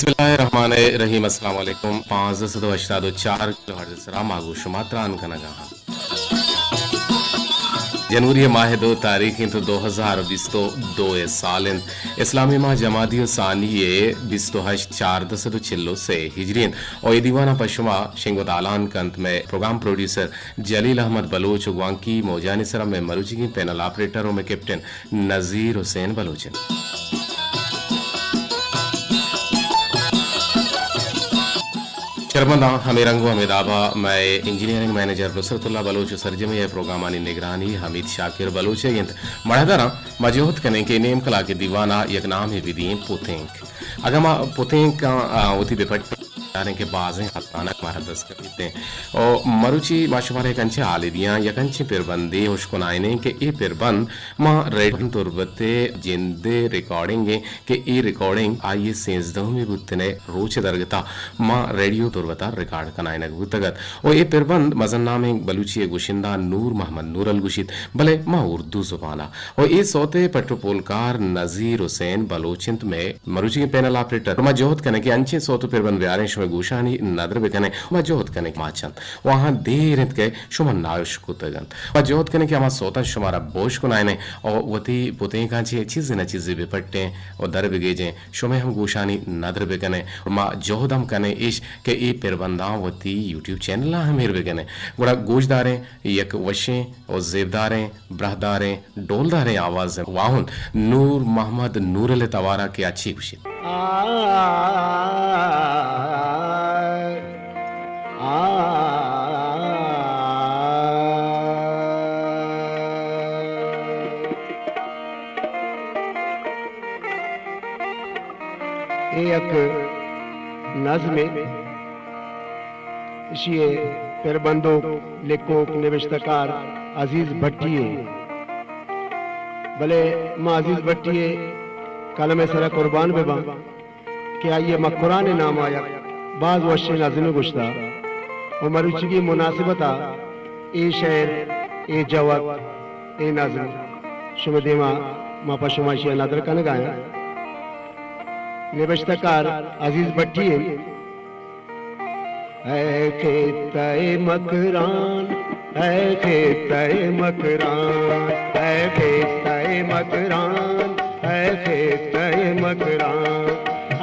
بسم اللہ الرحمن الرحیم۔ السلام علیکم۔ پانزدہ سد و ہشتاد و چار کلو ہرٹز سرا ما گوں شما تران کنگا ہاں۔ جنوری ماہ دو تاریخ انت، دو ہزار بیست و دو سال انت۔ اسلامی ماہ جمادی الثانی بیست و ہشت، چاردہ سد و چل و سے ہجری انت۔ او اے دیوانا پہ شما شنگ و تالان کنت مئے پروگرام پروڈیوسر جلیل احمد بلوچ و گوانکی موجانی سرا مئے مروچیگیں پینل آپریٹر و مئے کیپٹن نذیر حسین بلوچ انت۔ شرمنداں، ہمے رنگ و ہمے دابا مئے انجینئرنگ مینیجر نصرت اللہ بلوچ و سرجمیں اے پروگرامانی نگرانی حمید شاکر بلوچ ء انت۔ مڑاہداراں، ما جہد کنیں کہ نیم کلاک دیوانا یک نامے بدییں پوتینک۔ اگاں ما پوتینکاں، آ، وتی بپٹ داریں کہ بازیں ہزانگ مارا دست کپیت انت۔ او مروچی ما شمارا یک انچیں حالے دیاں، یک انچیں پربندے ہشکنائینیں کہ اے پربند ما ریڈیو تربت ء جندے ریکارڈنگ انت کہ اے ریکارڈنگ آئی ء سیزدہمی بوتنے روچ ء درگتا ما ریڈیو تربت ء ریکارڈ کنائینگ بوتگ ات۔ و اے پربند مزن نامیں بلوچی ء گشندہ نور محمد نورل گوشیت، بلے ما اردو زبان ء۔ و اے سوت ء پٹ و پولکار نذیر حسین بلوچ انت، مئے مروچیگیں پینل آپریٹر۔ ما جہد کنیں کہ انچیں سوت و پربند بیاریں، شمئے گوشانی ندر بکنیں۔ ما جہد کنیں کہ ما چنت و آہاں دیر انت کہ شما ناش کتگ انت۔ ما جہد کنیں کہ ہما سوتاں شمارا بوش کنائینیں و وتی پتینکاں چہ چیزے نہ چیزے بپٹیں و در بگیجیں۔ شمئے ہم گوشانی ندر بکنیں۔ ما جہد ہم کنیں ایش کہ اے پربنداں وتی یوٹیوب چینلاں ہم ایر بکنیں۔ گڑا گوش داریں یک وشیں و زیبداریں، براہداریں، ڈولداریں آوازیں واہند نور محمد نورل ء توارا کہ آ چی گوشیت۔ اے یک نظمے، اشی ء پربندوک، لکھوک، نبشتہ کار عزیز بھٹی ء۔ بلے ما عزیز بھٹی ء قلم ء سرا قربان بہ باں کہ آئی ء مکران ء نام ء یک باز وشیں نظمے گوشتہ و مروچیگیں مناسبت ء اے شعر، اے جوک، اے نظم شمئے دیما ما پہ شما اشی ء ندر کنگ ء آیاں۔ نبشتہ کار عزیز بھٹی انت۔ اے خطہ مکران، اے خطہ مکران، اے خطہ مکران، اے خطہ مکران،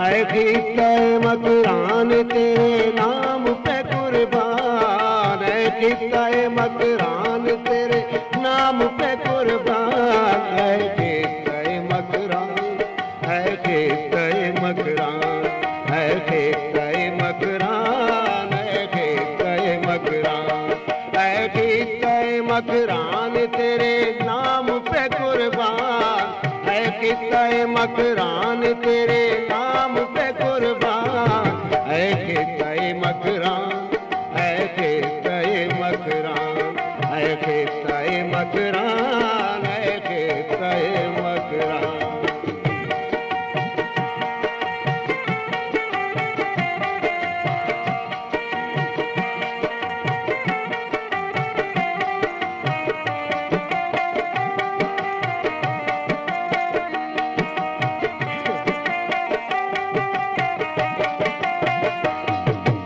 اے خطہ مکران تیرے نام پہ قربان، اے خطہ مکران تیرے نام پہ قربان، اے خطہ مکران۔ اے خطہ مکران، اے خطہ مکران، اے خطہ مکران، اے خطہ مکران تیرے نام پہ قربان، اے خطہ مکران تیرے نام پہ قربان، اے خطہ مکران۔ اے خطہ مکران، اے خطہ مکران، اے خطہ مکران۔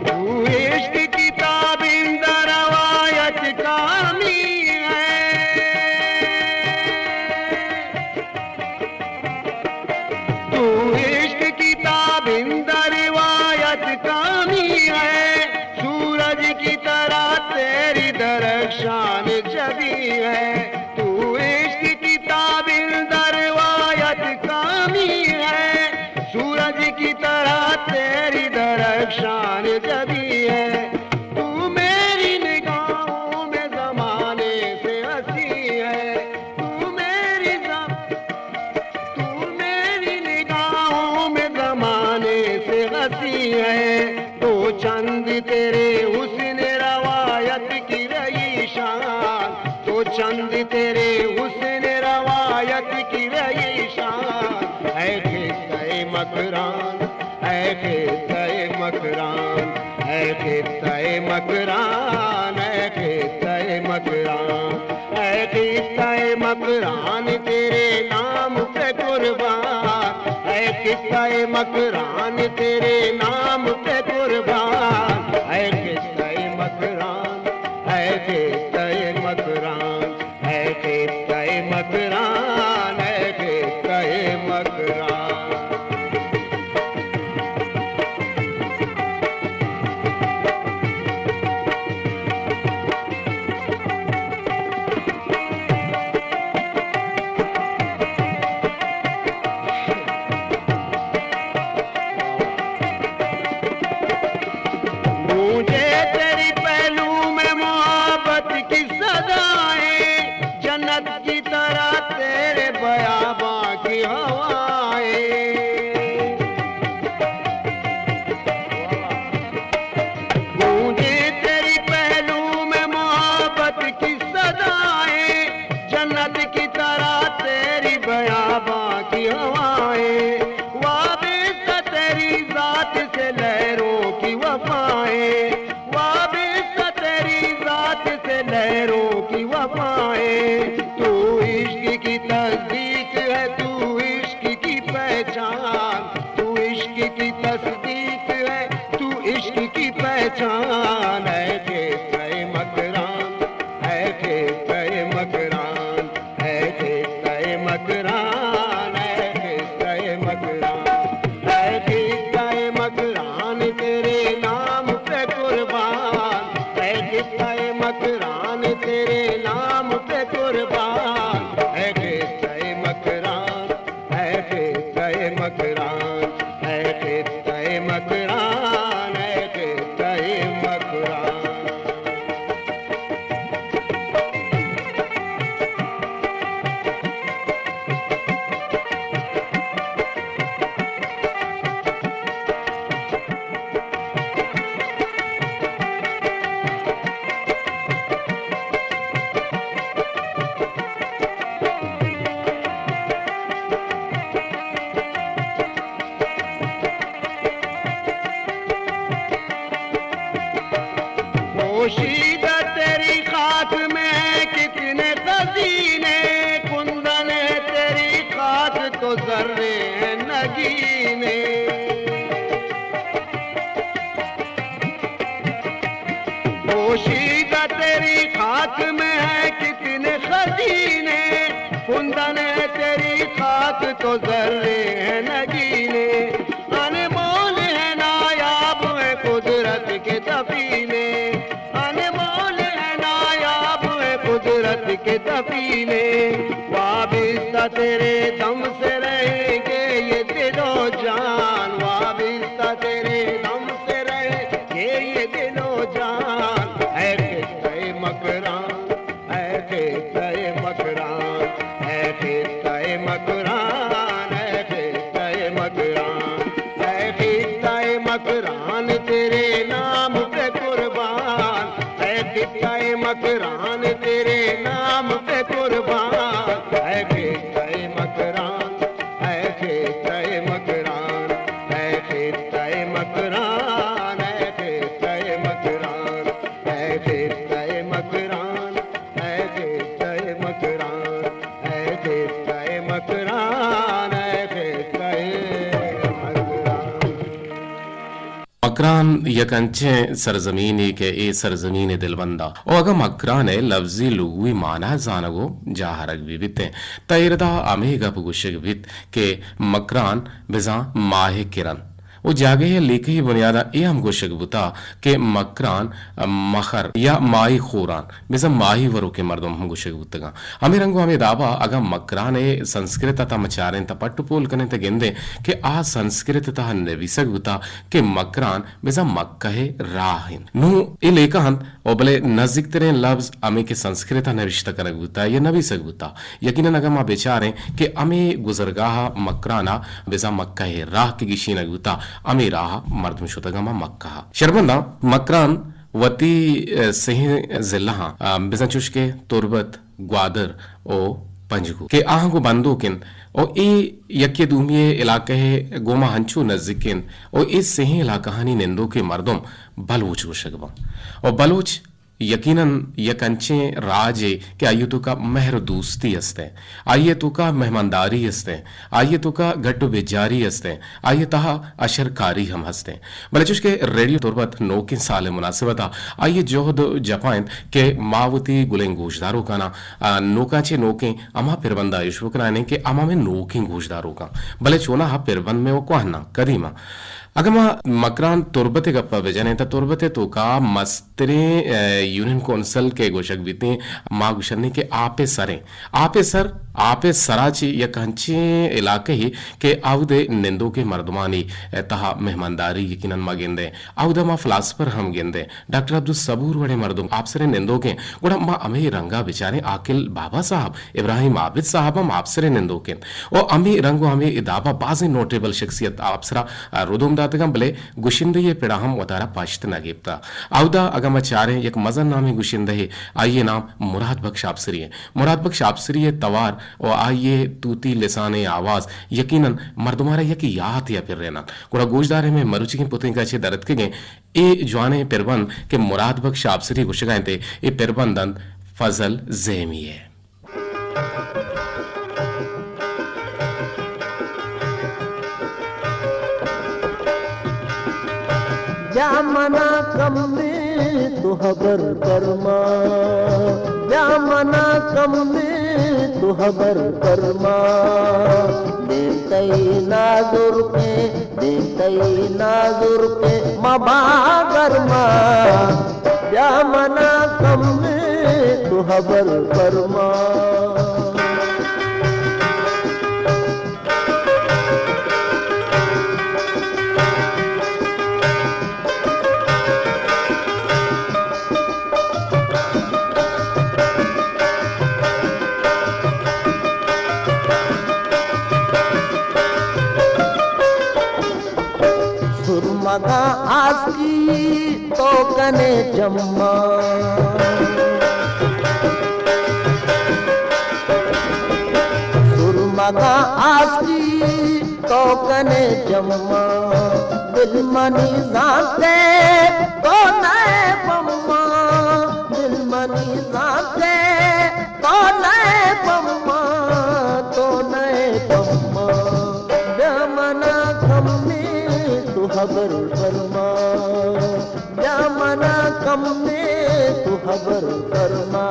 تو عشق کتاب اندر روایت کامی ہے۔ تو عشق کتاب اندر روایت کامی ہے، سورج کی طرح تیری درخشان جبی ہے۔ تو عشق کتاب اندر روایت کامی ہے، سورج کی طرح تیری درخشان جبی ہے۔ تو میری نگاہوں میں زمانے سے ہنسی ہے، تو میری زم-، تو میری نگاہوں میں زمانے سے ہنسی ہے، تو چند تیرے حسن روایت کی رہی شان، تو چند تیرے حسن روایت کی رہی شان۔ اے خطہ مکران، اے خطہ مکران، اے خطہ مکران، اے خطہ مکران، اے خطہ مکران تیرے نام پہ قربان، اے اے قصہ مکران تیرے نام پہ قربان، اے قصہ مکران، اے قصہ مکران، اے قصہ مکران، اے قصہ مکران۔ گونجے تیری پہلو میں محبت کی صدائیں، جنت کی طرح تیرے بیاباں کی ہوائیں۔ گونجے تیری پہلو میں محبت کی صدائیں، جنت کی طرح تیری بیاباں کی ہوائیں، وابستہ تیری ذات سے لہروں کی وفائیں، وابستہ تیری ذات سے لہروں کی وفائیں۔ تو عشق کی تصدیق ہے، تو عشق کی پہچان، تو عشق کی تصدیق ہے، تو عشق کی پہچان۔ اے قصہ مکران، اے قصہ مکران، اے قصہ مکران، اے قصہ مکران، اے قصہ مکران تیرے نام پہ قربان، اے قصہ مکران تیرے نام پہ قربان، اے قصہ مکران، اے قصہ مکران، اے قصہ مکران، اے قصہ مکران۔ پوشیدہ تیری خاک میں کتنے خزینے، کندن ہے تیری خاک تو زرے ہیں نگینے۔ پوشیدہ تیری خاک میں ہے کتنے خزینے، کندن ہے تیری خاک تو زرے ہیں نگینے۔ انمول ہے، نایاب ہے قدرت کے سفینے، انمول ہے، نایاب ہے قدرت کے سفینے۔ وابستہ تیرے دم سے رہیں گے یہ دل و جان، وابستہ تیرے دم سے رہیں گے یہ دل و جان۔ اے قصہ مکران، اے قصہ مکران، اے قصہ مکران، اے قصہ مکران، اے قصہ مکران تیرے نام پہ قربان، اے قصہ مکران تیرے نام پہ قربان، اے قصہ مکران، اے قصہ مکران، اے قصہ مکران، اے قصہ مکران، اے قصہ مکران۔ اے قصہ مکران، اے قصہ مکران، اے قصہ مکران۔ مکران یک انچیں سرزمینے کہ اے سرزمین ءِ دلبند ءَ، و اگاں مکران ءِ لبزی لغوی مانا زانگ و جاہرگ بہ بیتیں، تہ ایردا ہمے گپ گوشگ بیت کہ مکران بزاں ماہ کرن۔ و جاگہے ء لیکہی بنیاد ء اے ہم گوشگ بوتہ کہ مکران، مخر یا ماہی خوران، بزاں ماہی وروکیں مردم ہم گوشگ بوتگاں۔ ہمے رنگ و ہمے دابا اگاں مکران ء سنسکرت ء تہ ما چاریں تہ پٹ و پول کنیں تہ گندیں کہ آ سنسکرت ء تہ نبیسگ بوتہ کہ مکران بزاں مکہ ء راہ انت۔ نوں اے لیکہ انت و بلے نزیکتریں لبز ہمے کہ سنسکرت ء نبشتہ کنگ بوتہ یا نبیسگ بوتہ۔ یقیناً اگاں ما بچاریں کہ ہمے گزرگاہ ء مکران ء بزاں مکہ ء راہ کہ گیشینگ بوتہ، ہمے راہ ء مردم شتگ ہما مکہ ء۔ شربنداں مکران وتی، ء، سہیں ضلعاں، ء، بزاں چوش کہ تربت، گوادر و پنجگور کہ آہاں گوں بندوک انت و اے یکے دومی ء علاقہ ء گوما ہنچو نزیک انت و اے سہیں علاقہانی نندوکیں مردم بلوچ گوشگ باں و بلوچ یقیناً یک انچیں راجے کہ آئی ءِ توکا مہر و دوستی است ایں، آئی ءِ توکا مہمانداری است ایں، آئی ءِ توکا گڈ و بجاری است ایں، آئی ءِ تہا اشرکاری ہم ہست ایں۔ بلے چوش کہ ریڈیو تربت نوکیں سال ءِ مناسبت ءَ آئی ءِ جہد و جپا انت کہ ما وتی گلیں گوشداروکاناں، آ، نوکاں چہ نوکیں ہما پربنداں اش بکنائینیں کہ ہما مئے نوکیں گوشداروکاں، بلے چوناہا پربند مئے و کوہناں، قدیماں۔ اگاں ما مکران تربت ءِ گپ ءَ بجنیں تہ تربت ءِ توکا مست تریں، اے، یونین کونسل کہ گوشگ بیتیں، ما گوشنیں کہ آپ ءِ سر ایں۔ آپ ءِ سر، آپ ءِ سرا چہ یک انچیں علاقہ یے کہ اود ءِ نندوکیں مردمانی، اے، تہا مہمانداری یقیناً ما گندیں۔ اود ءَ ما فلاسفر ہم گندیں۔ ڈاکٹر عبدالصبور وڑیں مردم آپسریں نندوکیں۔ گڑا ما ہمے رنگا بچاریں عاقل بابا صاحب، ابراہیم عابد صاحب ہم آپسریں نندوک انت۔ و ہمے رنگ و ہمے ادابا بازیں نوٹیبل شخصیت آپسرا، آ، ردوم داتگاں، بلے گشندہی ءِ پڑا ہم وتارا پشت نہ گپتہ۔ اودا اگاں ما چاریں یک مزن نامیں گشندہے، آئی ءِ نام مراد بخش آپسری ایں۔ مراد بخش آپسری ءِ توار و آئی ءِ توتی لسانیں آواز یقیناً مردمارا یک یاتے ءَ پریناں۔ گڑا گوشداریں مئے مروچیگیں پتینکا چہ در اتکگیں اے جوانیں پربند کہ مراد بخش آپسری گوشگا انت، اے پربند انت فضل زیمی ءِ۔ بیا منا کمے تو ہبر پرما، بیا منا کمے تو ہبر پرما، دیم تئی نازرکیں، دیم تئی نازرکیں مبا گرما، بیا منا کمے تو ہبر پرما۔ سرمگاں آسکی تو کنے جمع، سرمگاں آسکی تو کنے جمع، دل منی زانتے تو نئے پما، دل منی زانتے تو نئے پما، تو نئے پما، بیا منا کمے تو ہبر پرما، بیا منا کمے تو ہبر پرما،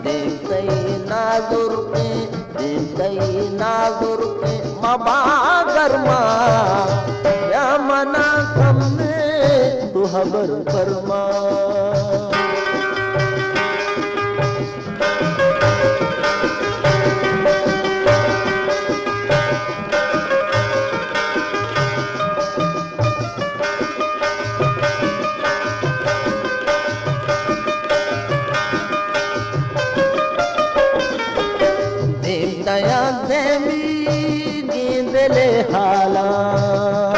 دیم تئی نازرکیں، دیم تئی نازرکیں مبا گرما، بیا منا کمے تو ہبر پرما۔ دیم دیاں زمینی دل ءِ حالاں،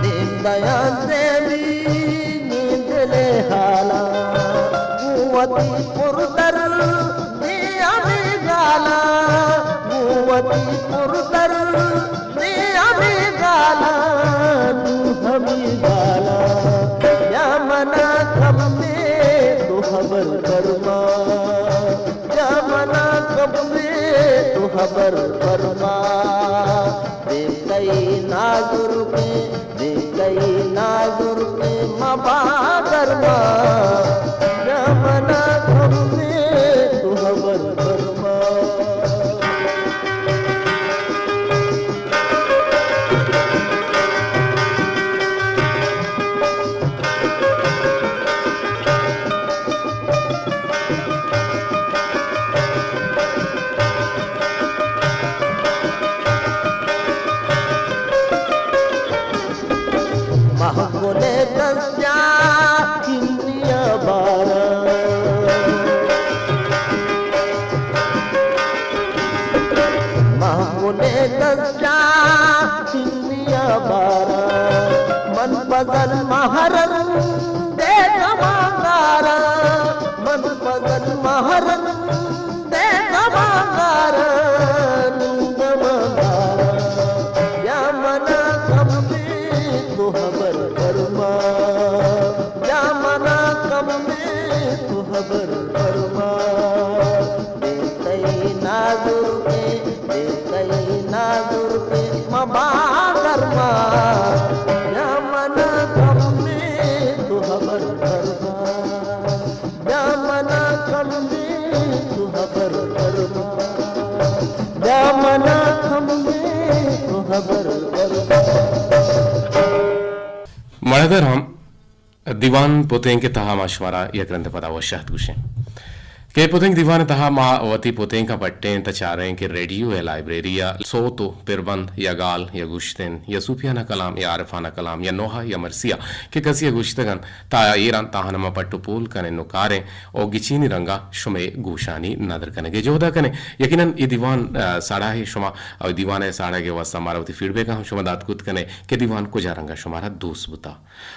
دیم دیاں زمینی دل ءِ حالاں، گوں وتی پر درد ءِ ہمے گالاں، گوں وتی پر درد ءِ ہمے گالاں، نوں ہمے گالاں، بیا منا کمے تو ہبر پرما، بیا منا کمے تو ہبر پرما، دیم تئی نازرکیں، دیم تئی نازرکیں مبا گرما، بیا منا کمے تو ہبر پرما۔ ماہ گل ءِ دستاں چنیا باراں، ماہ گل ءِ دستاں چنیا باراں، من پزل مہرن دے گماں گاراں، من پزل مہرن دے گماں گاراں، نوں گماں گاراں، بیا منا کمے تو ہم مڑدر ہم دیوان پتینک ءِ تہا ما شمارا یک رندے پدا وش آتک گوشیں کہ پتینک دیوان ءِ تہا ما وتی پتینکاں پٹیں تہ چاریں کہ ریڈیو ءِ لائبریری ءَ سوت ءُ پربند یا گال یا گوشتن یا صوفیانہ کلام یا عارفانہ کلام یا نوحہ یا مرثیہ کہ کسی ءَ گوشتگ انت، تا ایران تاہان ما پٹ ءُ پول کنیں ءُ کاریں ءُ گچینی رنگا شمئے گوشانی ندر کنگ ءِ جہد ءَ کنیں۔ یقیناً اے دیوان، آ، ساڑا ہے شما، آ، دیوان ءِ ساڑگ ءِ واستہ مارا وتی فیڈ بیک ہم شما دات کت کنیں کہ دیوان کجا رنگا شمارا دوست بوتا۔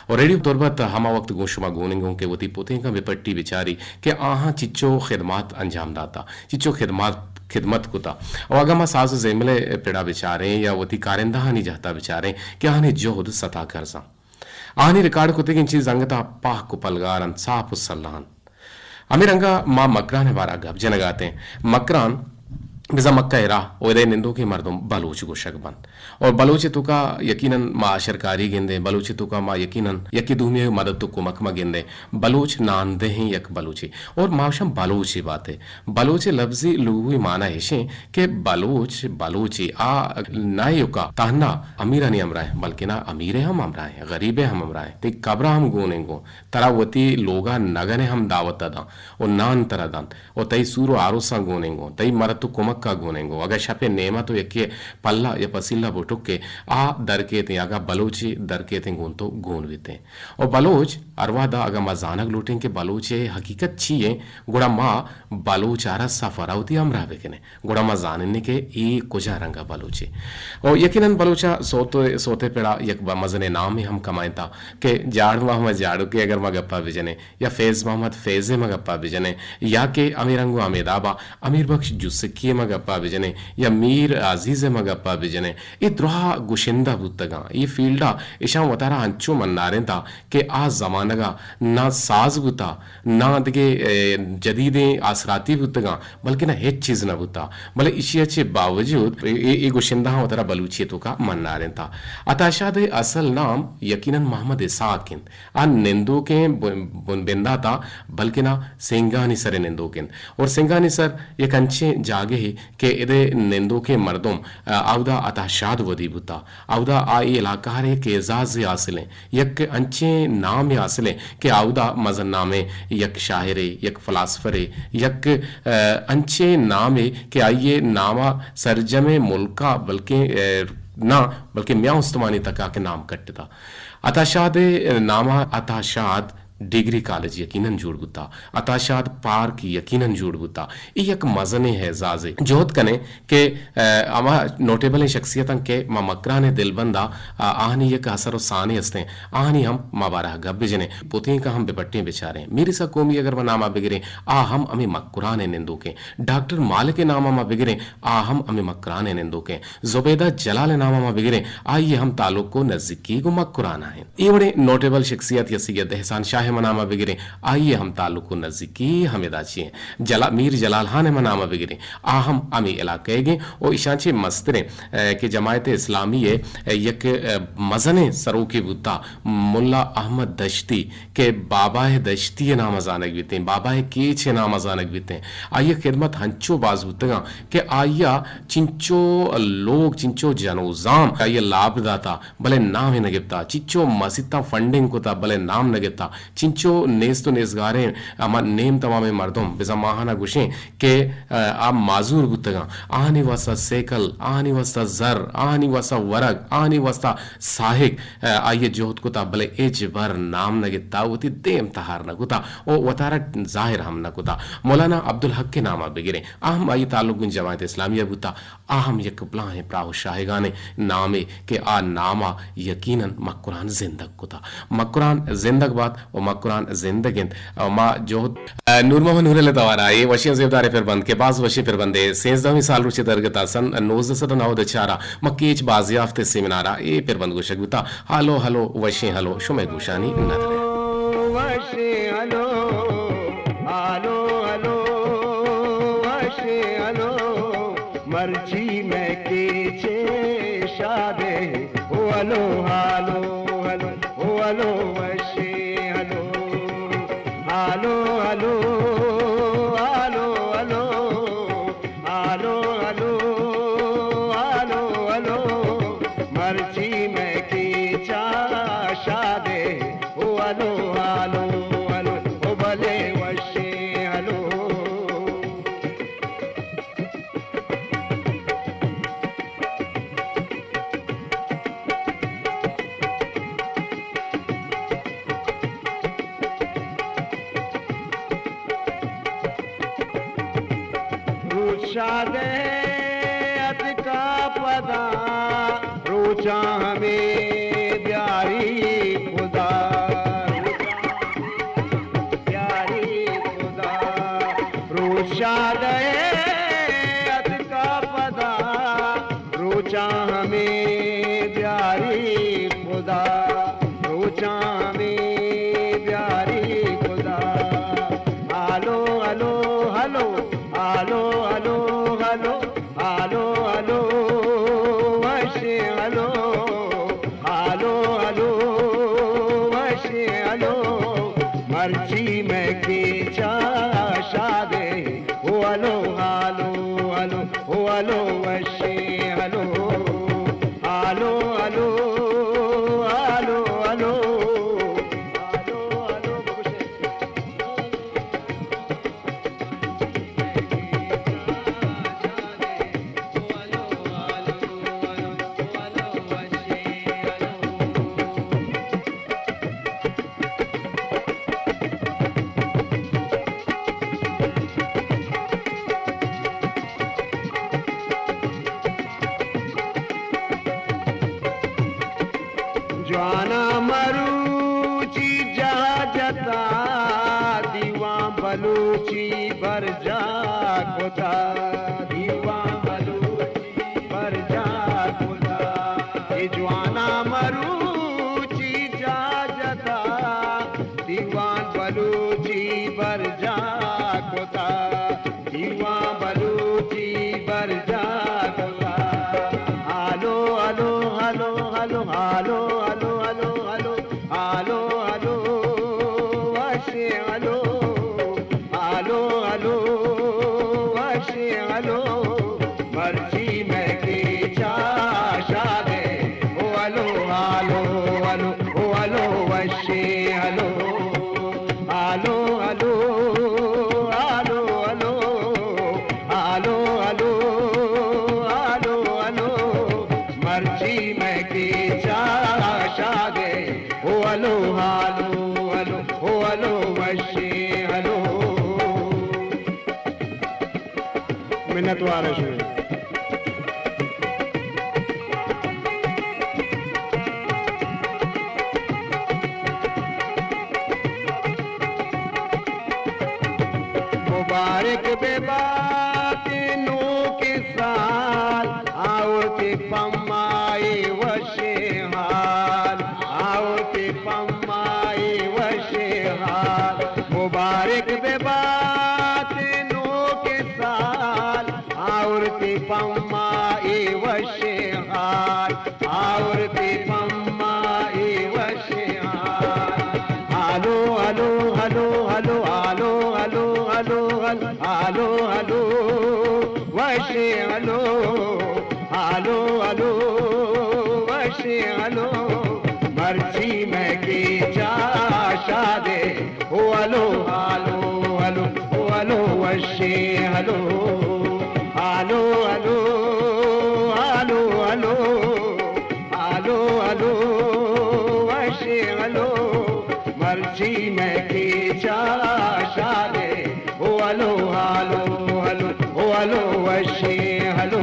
ءُ ریڈیو تربت ہما وقت گوں شما گوننگ اوں کہ وتی پتینکاں بہ پٹی بچاری کہ آہاں چچو خدمات انجام داتا، چچو خدمات، خدمت کتا۔ ءُ اگاں ما ساز ءُ زیمل ءِ پڑا بچاریں یا وتی کارندہانی جہتا بچاریں کہ آہانی جہد ستا کرزاں۔ آہانی ریکارڈ کتگیں چیز انگتا پاک ءُ پلگار انت، صاف ءُ سلہ انت۔ ہمے رنگا ما مکران ءِ بارا گپ جنگا اتیں۔ مکران بزاں مکہ ءِ راہ ءُ ادءِ نندوکیں مردم بلوچ گوشگ بنت۔ اور بلوچ ءِ توکا یقیناً ما اشرکاری گندیں، بلوچ ءِ توکا ما یقیناً یکے دومی ءِ مدد ءُ کمک ما گندیں۔ بلوچ نان دہیں یک بلوچے۔ اور ما وشاں بلوچے باتے۔ بلوچ ءِ لبزی لغوی معنی ایشیں کہ بلوچ، بلوچے آ نہ ایوکا تہنا امیرانی ہمراہ، بلکنا امیرے ہم ہمراہ، غریبے ہم ہمراہ، تئی قبرا ہم گونیں گوں۔ ترا وتی لوگا نگنے ہم دعوت ءَ داں ءُ نان ترا دنت ءُ تئی سور ءُ آروساں گونیں گوں، تئی مدد ءُ کمکا گونیں گوں۔ اگاں شپے نیما تو یکے پلہ یا پسیلہ بٹکے آ درکیتیں، اگاں بلوچے درکیتیں گوں تو گون بیتیں۔ ءُ بلوچ ہر وہدا اگاں ما زانگ لوٹیں کہ بلوچ ءِ حقیقت چی ایں، گڑا ما بلوچ ءَ را سفرا وتی ہمراہ بکنیں۔ گڑا ما زانیں کہ اے کجا رنگا بلوچے۔ ءُ یقیناً بلوچ ءَ سوت، سوت ءِ پڑا یک ب-، مزنیں نامے ہم کمائینتا کہ جاڑ محمد جاڑوکے اگر ما گپا بجنیں یا فیض محمد فیض ءِ ما گپا بجنیں یا کہ ہمے رنگ ءُ ہمے دابا امیر بخش جسکی ءِ ما گپا بجنیں یا میر عزیز ءِ ما گپا بجنیں، اے دراہ گشندہ بوتگاں، اے فیلڈا اشاں وتارا انچو منارینتا کہ آ زمانگا نہ ساز بوتا، نہ دگہ، اے، جدیدیں آسراتی بوتگاں، بلکنا ہچ چیز نہ بوتا۔ بلے ایشی ءَ چہ باوجود اے، اے، اے گشندہاں وتارا بلوچی ءِ توکا منارینتا۔ عطا شاد ءِ اصل نام یقیناً محمد اسحاق انت۔ آ نندوکیں بن-، بن-، بنداتا، بلکنا سنگانی سر ءَ نندوک انت۔ اور سنگانی سر یک انچیں جاگہے کہ ادءِ نندوکیں مردم، آ، اودا عطا شاد ودی بوتا۔ اودا آ اے علاقہ ءَ را یک اعزازے حاصل ایں، یک انچیں نامے حاصل ایں کہ اودا مزن نامیں یک شاعرے، یک فلاسفرے، یک، آ، انچیں نامے کہ آئی ءِ ناما سرجمیں ملکا بلکیں، آ، نہ بلکیں میاں استمانی تکا کہ نام کٹتا۔ عطا شاد ءِ ناما عطا شاد ڈگری کالج یقیناً جوڑ بوتا، عطا شاد پارک یقیناً جوڑ بوتا۔ اے یک مزنیں اعزازے۔ جہد کنیں کہ، آ، ہما نوٹیبلیں شخصیتاں کہ ما مکران ءِ دلبندا، آ، آہانی یک اثر ءُ سانے استیں، آہانی ہم ما بارہ گپ بجنیں، پتینکاں ہم بپٹیں بچاریں۔ میر عیسیٰ قومی اگر ما ناما بگریں، آ ہم ہمے مکران ءِ نندوکیں۔ ڈاکٹر مالک ءِ ناما ما بگریں، آ ہم ہمے مکران ءِ نندوکیں۔ زبیدہ جلال ءِ ناما ما بگریں، آئی ءِ ہم تعلق ءُ نزیکی گوں مکران ءَ انت۔ اے وڑیں نوٹیبل شخصیت یا سید احسان شاہ ءِ ما ناما بگریں، آئی ءِ ہم تعلق ءُ نزیکی ہمیدا چی انت۔ جلا-، میر جلال خان ءِ ما ناما بگریں، آ ہم ہمے علاقہ ئیگ انت ءُ ایشاں چہ مستریں، اے، کہ جماعت اسلامی ءِ، اے، یک، اے، مزنیں سروکے بوتا، ملا احمد دشتی، کہ بابائے دشتی ءِ نام ءَ زانگ بیتیں، بابائے کیچ ءِ نام ءَ زانگ بیتیں۔ آئی ءِ خدمت ہنچو باز بوتگاں کہ آئی ءَ چنچو لوگ، چنچو جنوزام آئی ءَ لاپ داتا، بلے نام ءَ نہ گپتا۔ چنچو مسیتاں فنڈنگ کتا، بلے نام نہ گپتا۔ چنچو نیست ءُ نیزگاریں ہما نیم تمامیں مردم، بزاں ما آہاں گوشیں کہ، آ، آ معذور بوتگاں۔ آہانی واسطہ سیکل، آہانی واسطہ زر، آہانی واسطہ ورگ، آہانی واسطہ ساہگ، آئی ءَ جہد کتا، بلے ہچبر نام نہ گپتا، وتی دیم تہار نہ کتا ءُ وتارا ظاہر ہم نہ کتا۔ مولانا عبدالحق ءِ نام ءَ بگریں، آ ہم آئی تعلق گوں جماعت اسلامی ءَ بوتا، آ ہم یک بلاہیں پراہ ءُ شاہگانیں نامے کہ آ نام ءَ یقیناً مکران زندگ کتا۔ مکران زندگ بات ءُ مکران زندگ انت۔ ءُ ما جہد، نور محمد نورل ءِ توار ءَ اے وشیں زیبداریں پربند کہ باز وشیں پربندے، سیزدہمی سال روچ ءِ درگت ءَ سن نوزدہ سد ءُ نود ءُ چار ءَ مکیچ بازیافت ءِ سیمینار ءَ اے پربند گوشگ بوتا۔ ہلو ہلو، وشیں ہلو، شمئے گوشانی ندر ءَ۔ وشیں ہلو، ہلو ہلو، وشیں ہلو۔ مرچی مئے کیچ ءِ شاد ءِ، او ہلو، ہالو، ہلو، او ہلو، وشیں ہلو۔ ہالو، ہلو، ہالو، ہلو، ہالو، ہلو، ہالو، ہلو۔ مرچی مئے کیچ ءِ شاد ءِ، او ہلو، ہالو، ہلو، او بلے وشیں ہلو۔ روچ شاد ءِ اتکا پدا، روچاں ہمے بیاری خدا۔ بیاری خدا۔ روچ شاد ءِ اتکا پدا، روچاں ہمے بیاری خدا، روچاں ہمے بیاری خدا۔ ہالو، ہلو، ہلو، ہالو، ہلو، ہلو، ہالو، ہلو، وشیں ہلو۔ ہالو، ہالو، وشیں ہالو، مرچی مئے کیچ ءِ شاد ءِ، او ہالو، ہالو، ہالو، او ہالو، وشیں ہالو۔ ہالو، ہالو، ہالو، ہالو، ہالو، ہالو، بگوشے۔ جواناں مروچی جاہ جتا، دیوان بلوچی برجاہ کتا، دیوان بلوچی برجاہ کتا۔ اے جواناں مروچی جاہ جتا، دیوان بلوچی برجاہ کتا۔ دیوان بلوچی برجاہ کتا۔ ہالو، ہالو، ہالو، ہالو، ہالو، ہالو، ہالو، ہالو، ہالو، وشیں ہالو۔ ہالو، ہالو، وشیں ہالو۔ مرچی مئے کیچ ءِ شاد ءِ۔ او ہالو، ہالو، ہالو، او ہالو، وشیں ہالو۔ ہالو، ہالو، ہالو، ہالو، ہالو، ہالو، ہالو، ہالو، مرچی مئے کیچ ءِ شاد ءِ۔ او ہالو، ہالو، ہالو، او ہالو، وشیں ہالو۔ منت وار شمئے۔ مبارک بہ بات نوکیں سال، آورت پہ ما اے وشیں حال، آورت پہ ما اے وشیں حال۔ مبارک بہ بات نوکیں سال، آورت پہ ما اے وشیں حال، آورت پہ ما اے وشیں حال۔ ہالو، ہالو، ہالو، ہالو، ہالو، ہالو، ہالو، ہالو، ہالو، وشیں ہالو۔ ہالو، ہالو، وشیں ہالو۔ مرچی مئے کیچ ءِ شاد ءِ۔ او ہالو، ہالو، ہالو، او ہالو، وشیں ہالو۔ ہالو، ہالو، ہالو، ہالو، ہالو، ہالو، وشیں ہالو۔ مرچی مئے کیچ ءِ شاد ءِ۔ او ہالو، ہالو، ہالو، او ہالو، وشیں ہالو۔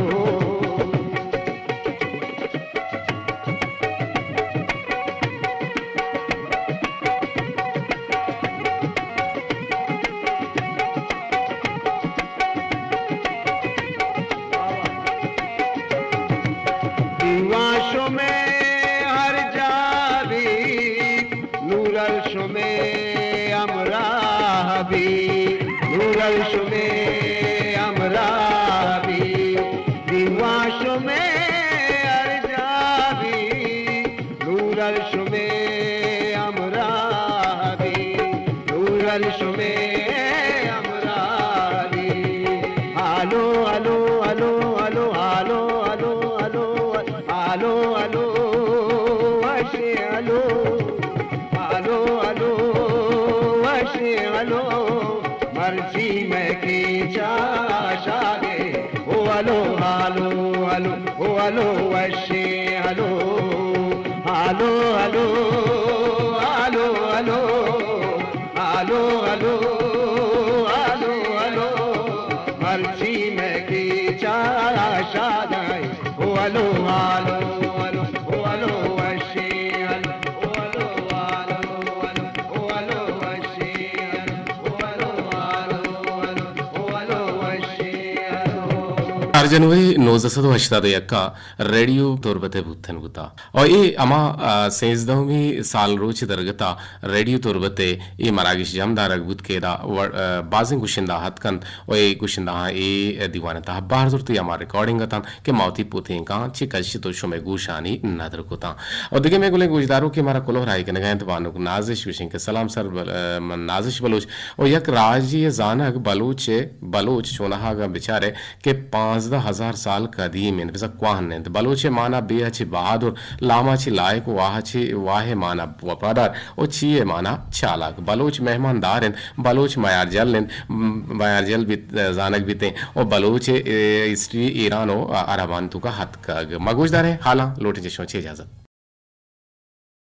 ہالو ہالو، او ہالو وشیں ہالو، ہالو ہالو، ہالو ہالو، ہالو ہالو، ہالو ہالو، مرچی مئے کیچ ءَ شاد ایں، او ہالو ہالو ہالو، او ہالو وشیں ہالو، او ہالو ہالو ہالو، او ہالو وشیں ہالو، او ہالو ہالو ہالو، او ہالو وشیں ہالو۔ چار جنوری نوزدہ سد و ہشتاد و یک ءَ ریڈیو تربت ءِ بوتن بوتا۔ و اے ہما، آ، سیزدہمی سال روچ درگت ءَ ریڈیو تربت ءِ اے مراگش جم دارگ بوت کہ ادا و-، آ، بازیں گشندہ اتک انت و اے گشندہاں اے دیوان ءِ تہا بہر زرت یا ہما ریکارڈنگ اتاں کہ ما وتی پوتینکاں چہ کشت و شمئے گوشانی ندر کتاں۔ و دگہ مئے گلیں گوشداروکے مارا کلوہ راہی کنگا انت، بانک نازش، گوشیں کہ سلام سر بل-، آ، من نازش بلوچ و یک راجی زانگ بلوچ ءِ، بلوچ چوناہا اگاں بچارئے کہ پانزدہ ہزار سال قدیم انت، بزاں کوہن انت۔ بلوچ ءِ مانا بے ءَ چہ بہادر، لام ءَ چہ لائق، واہ ءَ چہ، واہ ءِ مانا وفادار و چی ءِ مانا چالاک۔ بلوچ مہمان دار انت، بلوچ میارجل انت، م-، میارجل بیت، زانگ بیتیں و بلوچ ءِ، اے، ہسٹری ایران و عربانی توکا اتکگ۔ ما گوشداریں حالاں، لوٹیں چہ شما چہ اجازت۔